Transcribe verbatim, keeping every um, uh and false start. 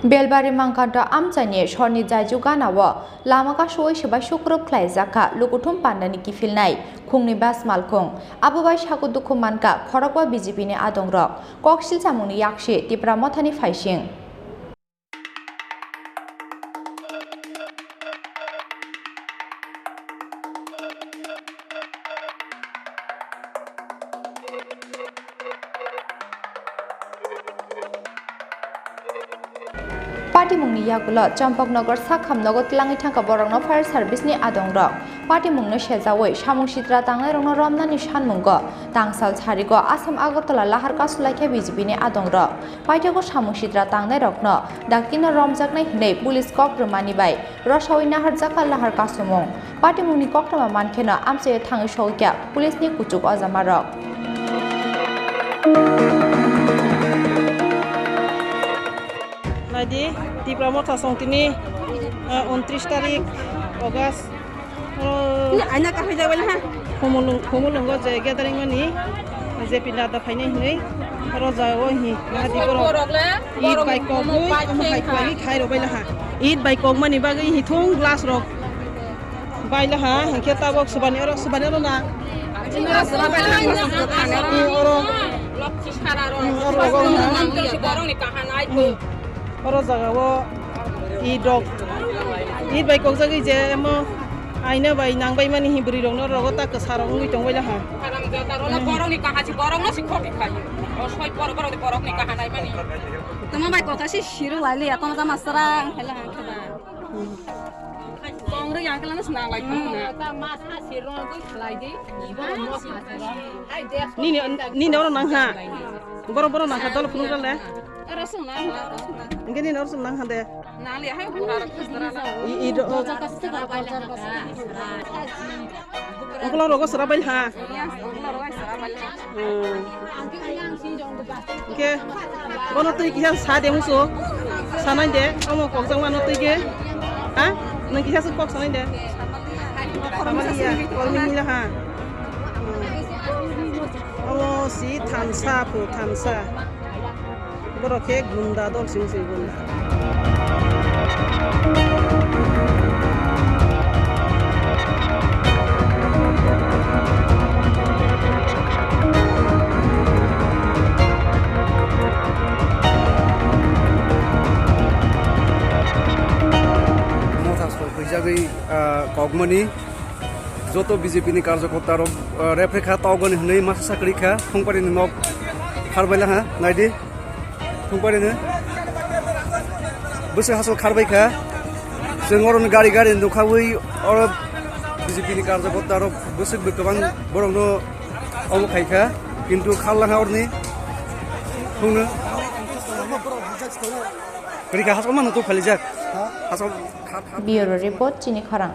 Belbari Mangkanto amchaini sorni jaiju ganao lama kasui swbai sukrub khlaijakha lukuthum pandani kiphilnai khungni bas malkhung. Abo bai sago dukhu mankha khorokba B J P ni adongrok. Kok silchamungni yaksi Tipra Mothani phaising. Patimungni yagulo Champaknagar sakham nogo twlangwi thangkha borokno fire service ni adongrok. Patimungno sejaui samung sitra tangnairokno romnani sanmungo tangsal sarigo Assam Agartala lahar kasulaikha B J P ni adongrok. Paithago samung sitra tangnairokno daktino romjaknai hwnwi police kok rwmani bai rosaui naharjakha lahar kasumung. Patimungni koktwma mankheno amchaio thangwi sogwikha police ni kuchuk ojamarok. Naidi, Tipra Motha song tini, ah, untris tarik August. Oro aina kahai jawai ha. Humulung, humulungo je gathering mani, je pinda da phainai hinui, oro jao hi, naidi borok. It bai kok mui, omo hai kwlai khai rok bai laha. It bai kok mani bagwi hi thung glass rok. Bai laha, hingke tabok subani oro, subani oro na. Oro. Oro, oro, oro. Oro jaga o i dok, i bai kok jagwi je emo aina bai nang bai mani hi bwrwi rok no rogo ta kwsa rok wngwi tong bai laha. Haram jada rok no borok ni kaha si borok no si khoti khai. O soi borok borok ni borok ni kaha nai mani. Tama bai kok si siro lai le ya tama tama sara ang khai laha ang khai da. Kong ri yang kala no sna lai kong na. Tama sa siro gwi khlai di. Nini, nini oro nang ha. Borok, borok nang kha dol phunuk rale. Oro sung nang ha, oro sung nang ha. Hingke nini oro sung nang ha de. Nang le hai hura ro khusdra la. I, i do. Ungkolo rogo sara bai ha. Iya, ungkolo rogo sara bai ha. Hmm. Hingke bono twi kisa sa de musu. Sanai de, omo kokjak mano twi ke. Ha? Nang kisa su kok sanai de. Samaliya, kolmi mila ha. Hmm. Omo si thansa pho, thansa. Borok khe gunda dol simi se gunda. Motha soi khuijagwi, ah, kokmani. Joto B J P ni karjokorta rok, ah, rephre kha, togoni hwnwi masa sakri kha, Thungpari ni nok kharbaila ha, naidi. Thungpari ni bwswk hasal kharbai kha. Chwng oro ni gari gari nukhawi oro B J P ni karjokorta rok bwswk bwkabang borok no omo khai kha, kintu kharlang ha oroni thungno. Kwrwi kha hasal mano tu phalijak. Hasal kha, kha. Bureau report, Chini Khorang.